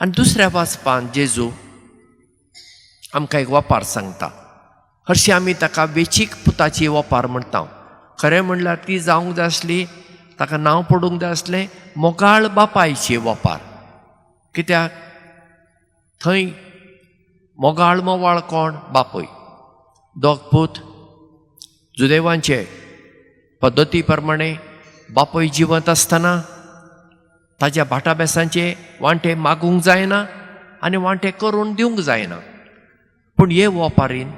आनी दुसऱ्या वाचपान जेजू आमकां एक वपार सांगता. हरशीं आमी ताका वेचीक पुताची वपार म्हणटा. खरें म्हणल्यार ती जावंक जाय आसली, ताका नांव पडूंक जाय आसलें मोगाळ बापायची वपार. कित्याक थंय मोगाळ मोवाळ कोण? बापूय. दोग पूत जुदेवांचे पद्दती प्रमाणे बापूय जिवंत आसतना ताज्या भाटाबेसांचे वांटे मागूंक जायना आनी वांटे करून दिवंक जायना. पूण हे वपारीन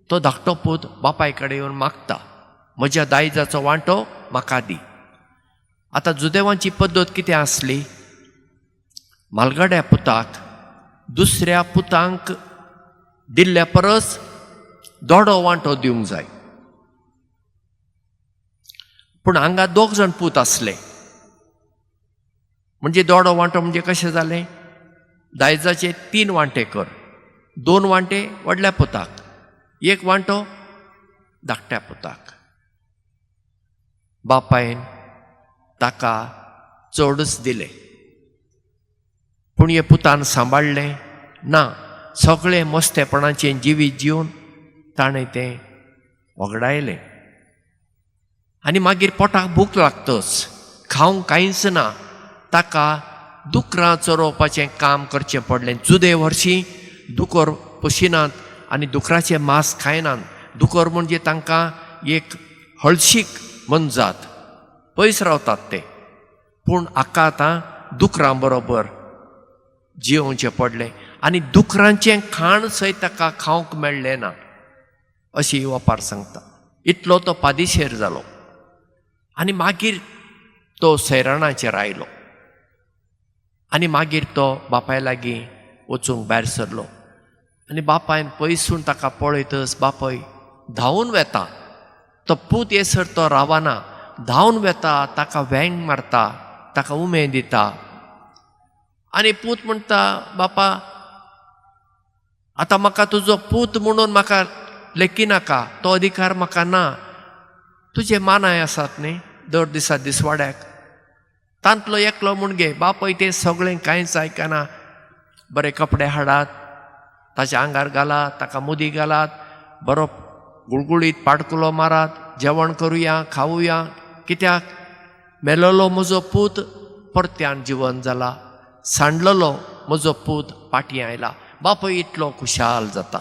तो धाकटो पूत बापाय कडेन येवन मागता, म्हज्या दायजाचो वांटो म्हाका दी. आतां जुदेवांची पद्दत कितें आसली? म्हालगड्या पुताक दुसऱ्या पुतांक दिल्ल्या परस दोडो वांटो दिवंक जाय. पूण हांगा दोग जाण पूत आसले, म्हणजे दोडो वांटो म्हणजे कशें जालें? दायजाचे 3 वांटे कर, 2 वांटे व्हडल्या पुताक, 1 वांटो धाकट्या पुताक. बापायन ताका चडच दिलें, पूण हे पुतान सांबाळ्ळें ना. सगळें मस्तेपणाचें जिवीत जिवन ताणें तें वगडायलें. आनी मागीर पोटाक भूक लागतच, खावंक कांयच ना, ताका दुकरां चरोवपाचें काम करचें पडलें. जुदे हरशीं दुकर पोशिनात आनी दुकराचें मांस खायनात. दुकर म्हणजे तांकां एक हळशीक मनजात, पयस रावतात ते. पूण हाका आतां दुकरां बरोबर जियोवचें पडलें आनी दुकरांचें खाण सयत ताका खावंक मेळ्ळें ना, अशी वपार सांगता. इतलो तो पादिशेर जालो आनी मागीर तो सैराणाचेर आयलो आनी मागीर तो बापाय लागीं वचूंक भायर सरलो. आनी बापायन पयसून ताका पळयतच बापाय धांवून वेता. तो पूत येसर तो रावना, धांवन वेता, ताका वेंग मारता, ताका उमेद दिता. आनी पूत म्हणटा, बापा आतां म्हाका तुजो पूत म्हणून म्हाका लेखिनाका, तो अधिकार म्हाका ना. तुजे मानाय आसात न्ही दर दिसा दिसवाड्याक, तांतलो एकलो म्हूण घे. बापय तें सगळें कांयच आयकना. बरे कपडे हाडात, ताच्या आंगार घालात, ताका मुदी घालात, बरो गुळगुळीत पाडकुलो मारात, जेवण करुया, खावुया. कित्याक मेलोलो म्हजो पूत परत्यान जिवन जाला, सांडलेलो म्हजो पूत पाटी आयला. बापूय इतलो खुशाल जाता.